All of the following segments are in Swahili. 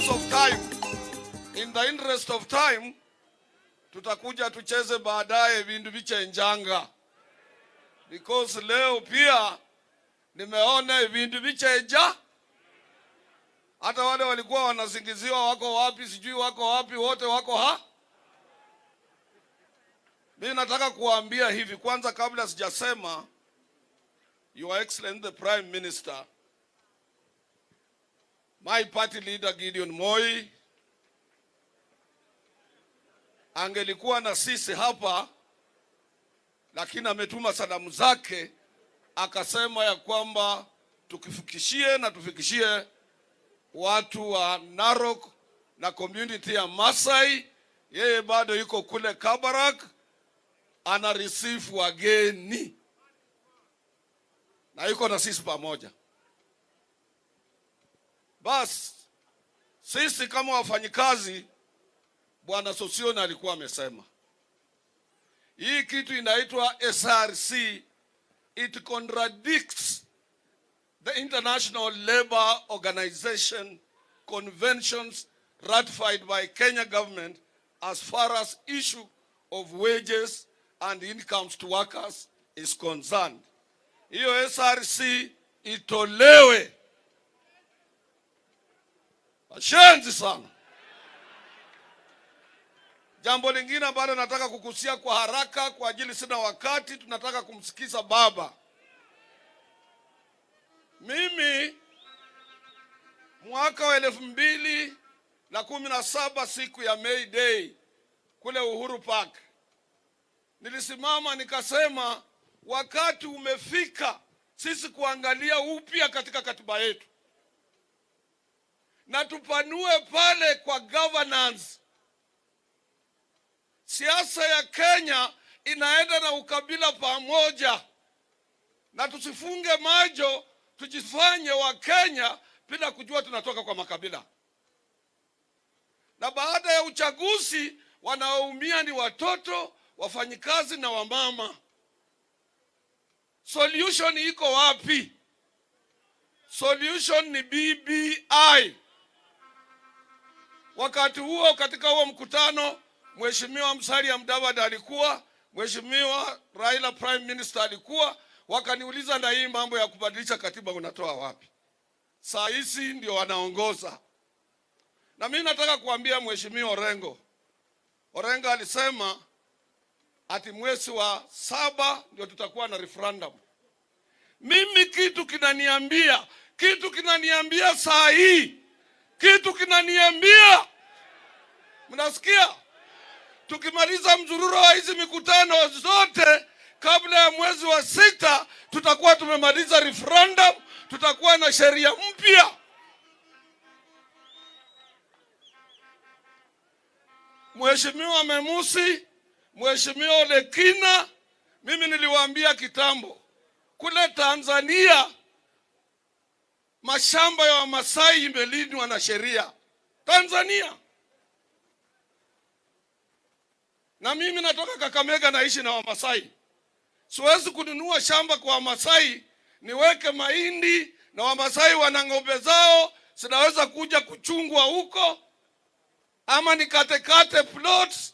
Because of time, in the interest of time, tutakuja tucheze baadaye vindu vichenjanga, because leo pia nimeona vindu vichenja. Hata wale walikuwa wanasingiziwa wako wapi, sijui wako wapi, wote wako ha. Mimi nataka kuwaambia hivi kwanza, kabla sijasema, Your Excellency the Prime Minister, my party leader Gideon Moi angelikuwa na sisi hapa, lakini ametuma salamu zake akasema ya kwamba tukifikishie na tufikishie watu wa Narok na community ya Masai. Yeye bado yuko kule Kabarak ana receive wageni na yuko na sisi pamoja. Bas sisi kama wafanyikazi, Bwana Sossion alikuwa amesema hii kitu inaitwa SRC, it contradicts the International Labour Organization conventions ratified by Kenya government as far as issue of wages and incomes to workers is concerned. Hiyo SRC itolewe. Washenzi sana. Jambo lingine ambalo nataka kugusia kwa haraka, kwa ajili sina wakati, tunataka kumsikiza baba. Mimi mwaka wa 2017 siku ya May Day kule Uhuru Park nilisimama nikasema, wakati umefika sisi kuangalia upya katika katiba yetu na tupanue pale kwa governance. Siasa ya Kenya inaenda na ukabila pamoja, na tusifunge macho tujifanye wa Kenya bila kujua tunatoka kwa makabila. Na baada ya uchaguzi wanaoumia ni watoto, wafanyikazi na wamama. Solution iko wapi? Solution ni BBI. Wakati huo katika huo mkutano, Mheshimiwa Musalia Mudavadi alikuwa, Mheshimiwa Raila Prime Minister alikuwa, wakaniuliza na hii mambo ya kubadilisha katiba unatoa wapi? Saa hizi ndio wanaongoza. Na mimi nataka kuambia Mheshimiwa Orengo, Orengo alisema ati mwezi wa saba ndio tutakuwa na referendum. Mimi kitu kinaniambia saa hii, kitu kinaniambia, mnasikia? Tukimaliza mzururo wa hizi mikutano zote kabla ya mwezi wa sita, tutakuwa tumemaliza referendum, tutakuwa na sheria mpya. Mheshimiwa Memusi, Mheshimiwa Olekina, mimi niliwaambia kitambo kule Tanzania mashamba ya Wamasai imelindwa na sheria Tanzania. Na mimi natoka Kakamega, naishi na Wamasai. Siwezi kununua shamba kwa Wamasai niweke mahindi na Wamasai wana ng'ombe zao, sinaweza kuja kuchungwa huko, ama nikatekate plots,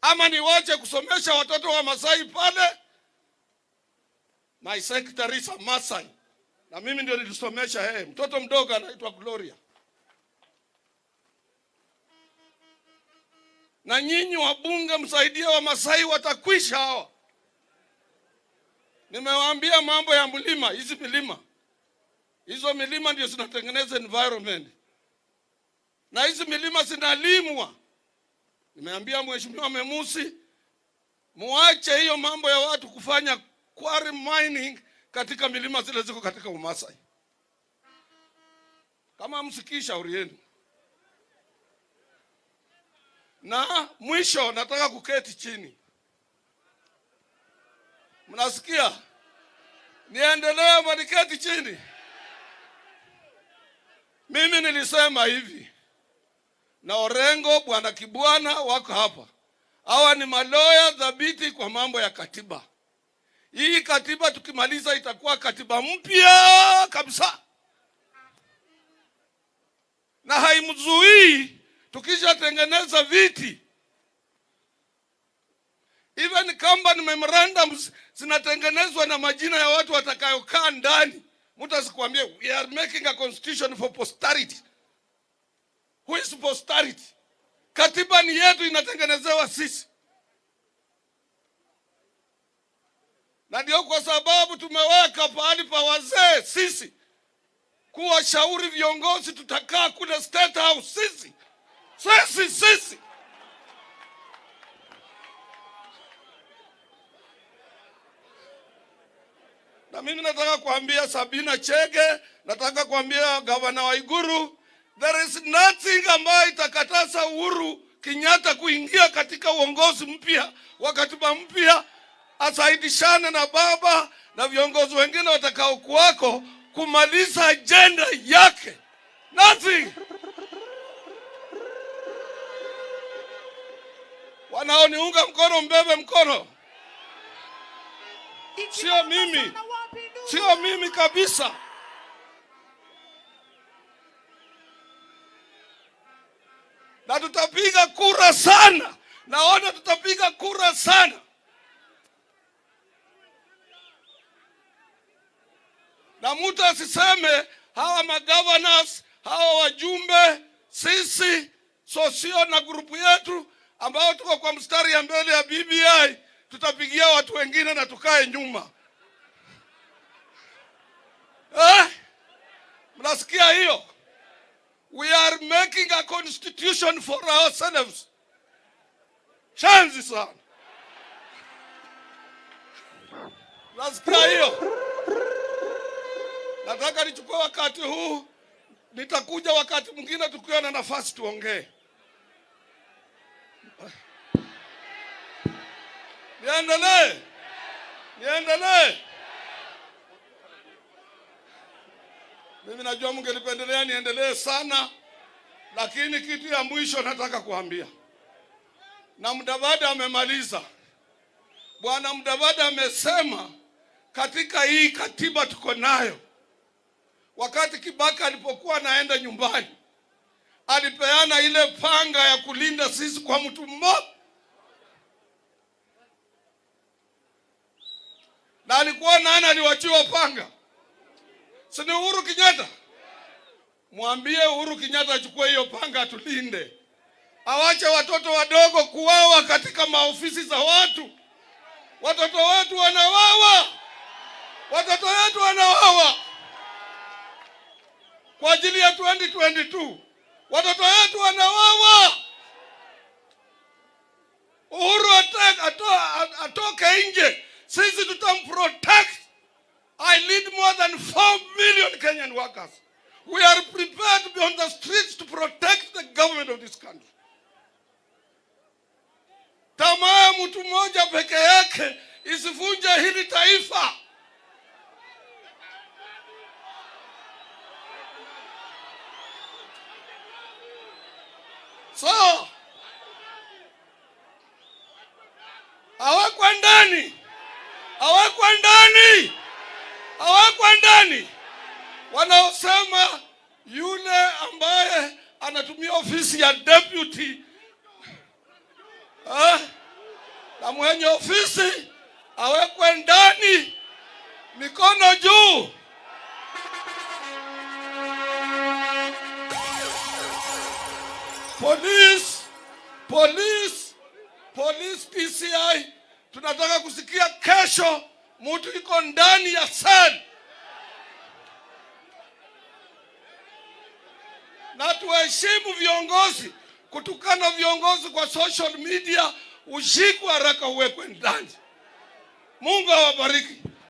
ama niwache kusomesha watoto wa Masai pale. My secretary is a Masai, na mimi ndio nilisomesha yeye, mtoto mdogo anaitwa Gloria. Na nyinyi wabunge msaidie Wamasai, watakwisha hawa. Nimewaambia mambo ya mlima, hizi milima, hizo milima ndio zinatengeneza environment, na hizi milima zinalimwa. Nimeambia Mheshimiwa Memusi, muache hiyo mambo ya watu kufanya quarry mining katika milima zile ziko katika Umasai. Kama msikii shauri yenu. Na mwisho nataka kuketi chini. Mnasikia? Niendelee ama niketi chini? Mimi nilisema hivi, na Orengo, Bwana Kibwana wako hapa. Hawa ni maloya thabiti kwa mambo ya katiba. Hii katiba tukimaliza itakuwa katiba mpya kabisa. Na haimzuii tukishatengeneza viti. Even company memorandums zinatengenezwa na majina ya watu watakayokaa ndani. Mtu asikwambie we are making a constitution for posterity. Who is posterity? Katiba ni yetu, inatengenezewa sisi, na ndio kwa sababu tumeweka pahali pa wazee sisi kuwashauri viongozi. Tutakaa kule State House sisi, sisi, sisi. Na mimi nataka kuambia Sabina Chege, nataka kuambia Gavana Waiguru, there is nothing ambayo itakataza Uhuru Kenyatta kuingia katika uongozi mpya wa katiba mpya, asaidishane na baba na viongozi wengine watakaokuwako kumaliza agenda yake. Nothing. Wanaoniunga mkono mbebe mkono. Sio mimi, sio mimi kabisa. Na tutapiga kura sana, naona tutapiga kura sana. Na mtu asiseme hawa magovernors, hawa wajumbe, sisi sosio na group yetu ambao tuko kwa mstari ya mbele ya BBI tutapigia watu wengine na tukae nyuma. Eh? Mnasikia hiyo? We are making a constitution for ourselves. Shenzi sana. Mnasikia hiyo? Nataka nichukue wakati huu, nitakuja wakati mwingine tukiwa na nafasi tuongee. Niendelee, niendelee. Mimi najua mngelipendelea niendelee sana, lakini kitu ya mwisho nataka kuambia, na Mudavadi amemaliza. Bwana Mudavadi amesema katika hii katiba tuko nayo, wakati Kibaki alipokuwa anaenda nyumbani alipeana ile panga ya kulinda sisi kwa mtu mmoja, na alikuwa nani aliwachiwa panga? Si ni Uhuru Kenyatta? Mwambie Uhuru Kenyatta achukue hiyo panga atulinde, awache watoto wadogo kuwawa katika maofisi za watu. Watoto wetu wanawawa, watoto wetu wanawawa kwa ajili ya 2022. Watoto wetu wanawawa. Uhuru atoke nje, sisi tutamprotect. I lead more than 4 million Kenyan workers. We are prepared to be on the streets to protect the government of this country. Tamaa mtu mmoja peke yake isivunje hili taifa. So, awekwe ndani, awekwe ndani, awekwe ndani. Wanaosema yule ambaye anatumia ofisi ya deputy na mwenye ofisi awekwe ndani, mikono juu. Police, police, police, DCI, tunataka kusikia kesho mtu iko ndani ya cell. Na tuheshimu viongozi. Kutukana viongozi kwa social media, ushikwe haraka uwekwe ndani. Mungu awabariki.